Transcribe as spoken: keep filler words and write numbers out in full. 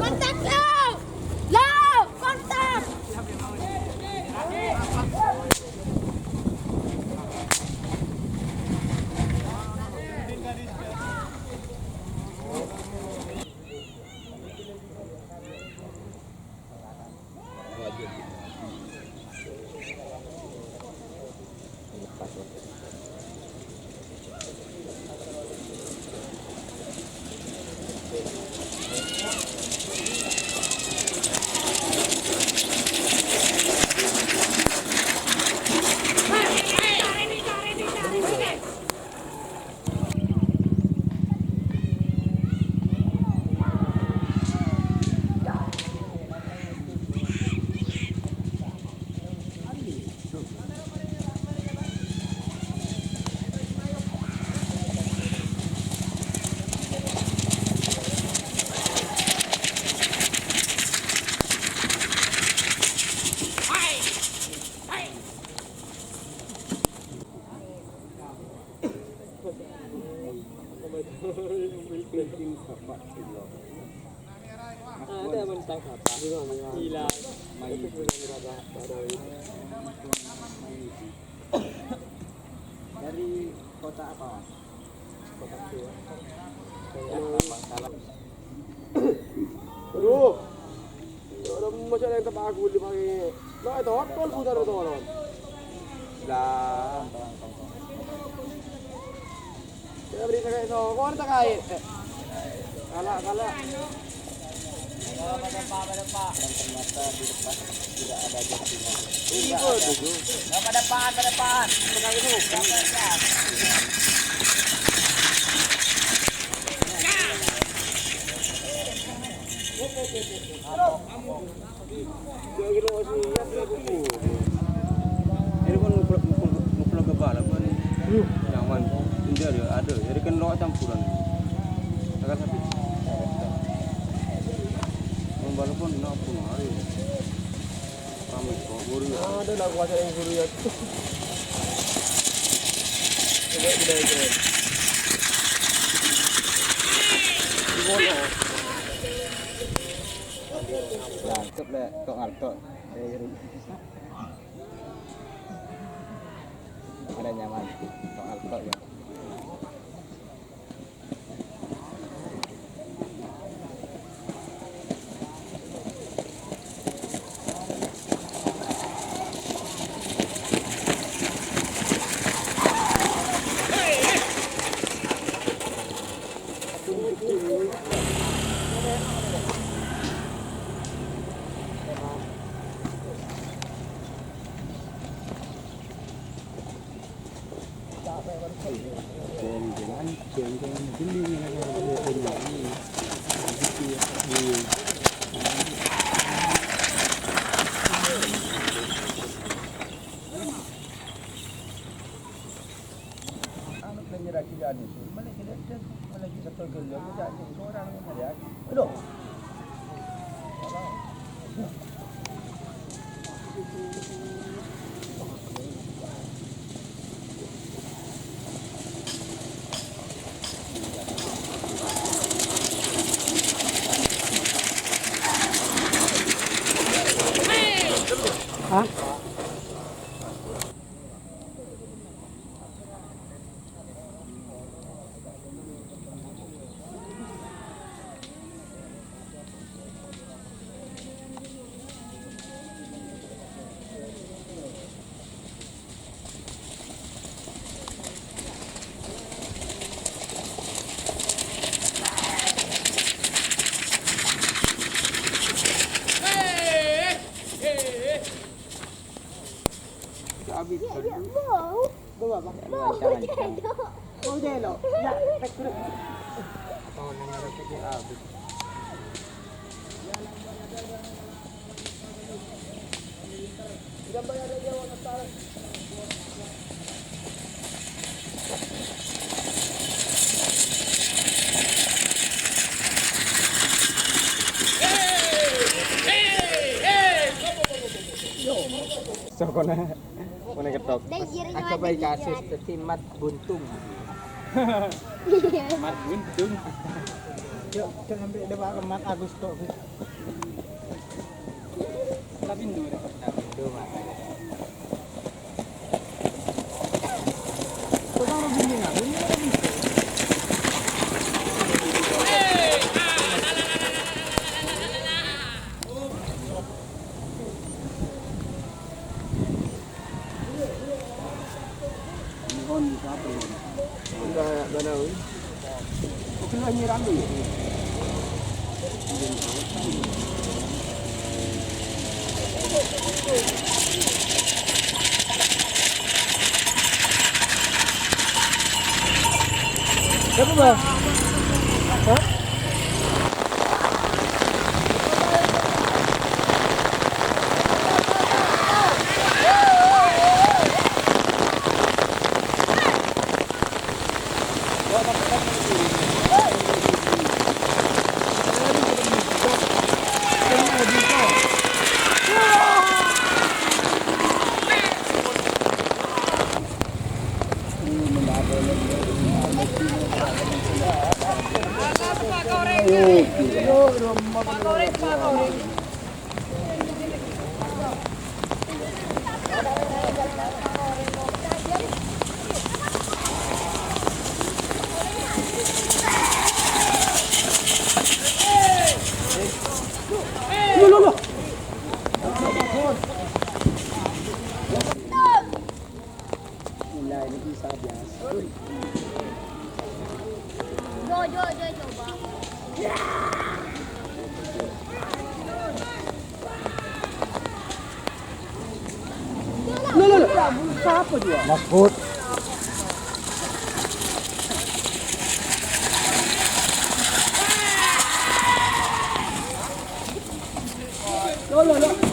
Kontak, Lo! Lo! Kontak! Ada mentang apa? Gila. Dari kota apa, Mas? Kota Tua. Salah. Aduh. Ora mosok neng tempat aku dipakai. Lo itu hotpot putar itu, Ron. Lah. Kita beri pakai sokor tak kait. Eh. Kalah, kalah. Pada, Pak, pada, Pak. Dan ternyata di depan tidak ada jentinya. Iya, tujuh. Nah, pada, Pak, pada, Pak. Pegang itu. Siapa, siapa? Ini kan ngumpul, ngumpul, ngumpul kepala kan. Hmm. Nyaman. Ini ada, ada. Jadi kan lo campuran. Agak sakit. Walaupun napa hari. Rame kok, buru ya. Ada lah, gua ada yang buru ya. Coba udah itu. Di mana? Cakep, Lek. Tok ngaltok. Eh, iya. Nyaman. Soal kok ya. Hah? Abis. Iya, iya, mau. Mau apa? Mau, mau, cendol. Mau cendol. Ya, pekrek. Apa namanya, rezeki abis. Sokona, mana ketok. Dai, jari Agak baik kasus, jadi mat buntung. Mat buntung. Yuk, jangan sampai ada Pak Mat Agus tok. Tapi dulu, tapi dulu, Mas. Siapa, Bang? Hah? Loh, loh, loh. Gila, ini bisa biasa. Jo, jo, jo, coba. Loh, loh, loh. Siapa dia? Mas Bud. Loh, loh, loh.